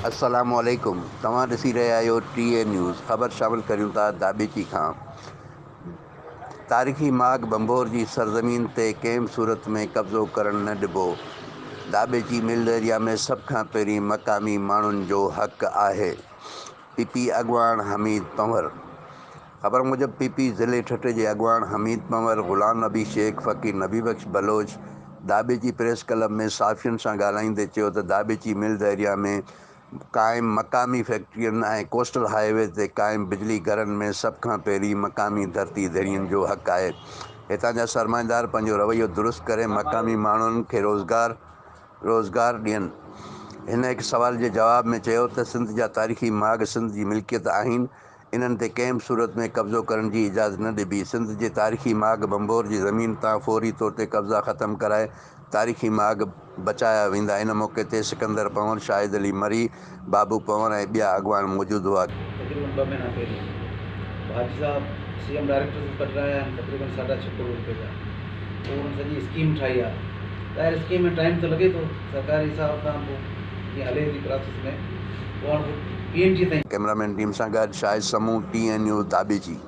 السلام عليڪم توهان ڏسي رهيا آهيو ٽي اين نيوز خبر شامل ڪريون ٿا داٻيچي کان تاريخي ماڳ ڀنڀور جي سرزمين تي ڪنهن به صورت ۾ قبضو ڪرڻ نه ڏبو داٻيچي مل ايريا ۾ سڀ کان پهرين مقامي ماڻهن جو حق آهي پي پي اڳواڻ حميد پنهور خبر موجب پي پي ضلعي ٺٽي جي اڳواڻ حميد پنهور، غلام نبي شيخ، فقير نبي بخش بلوچ داٻيچي پريس ڪلب ۾ صحافين سان ڳالهائيندي چيو ته داٻيچي ملز ايريا ۾ قائم مقامي فيڪٽرين ۽ ڪوسٽل هاء وي تي قائم بجلي گهرن ۾ سڀ کان پهرين مقامي ڌرتي ڌڻين جو حق آهي هتان جا سرمائيدار پنهنجو رويو درست ڪري مقامي ماڻهن کي روزگار روزگار ڏين. هن هڪ سوال جي جواب ۾ چيو ته سنڌ جا تاريخي ماڳ سنڌ جي ملڪيت آهن، انهن تي ڪنهن به صورت ۾ قبضو ڪرڻ جي اجازت نه ڏبي، سنڌ جي تاريخي ماڳ ڀنڀور جي زمين تان فوري طور تي قبضا ختم ڪرائي تاريخي ماڳ بچايا ويندا. ان موقعي تي سڪندر پنهور، شاهد علي مري، بابو پنهور ۽ ٻيا اڳواڻ موجود هئا. تقريبن ٻه مهينا پهرين حاجي صاحب سي ايم ڊائريڪٽرز به ڪڍرايا آهن تقريبن ساڍا ڇهه ڪروڙ روپيه جا پوء انهن سڄي اسڪيم ٺاهي آهي ظاهر اسڪيم ۾ ٽائيم ته لڳي ٿو سرڪاري حساب سان پوء جيئن هلي ٿي پراسيس ۾ پوء هاڻ پي اين ٽي تائين ڪئميرا مين ٽيم سان گڏ Shahid Samoon, T N news, Dhabeji.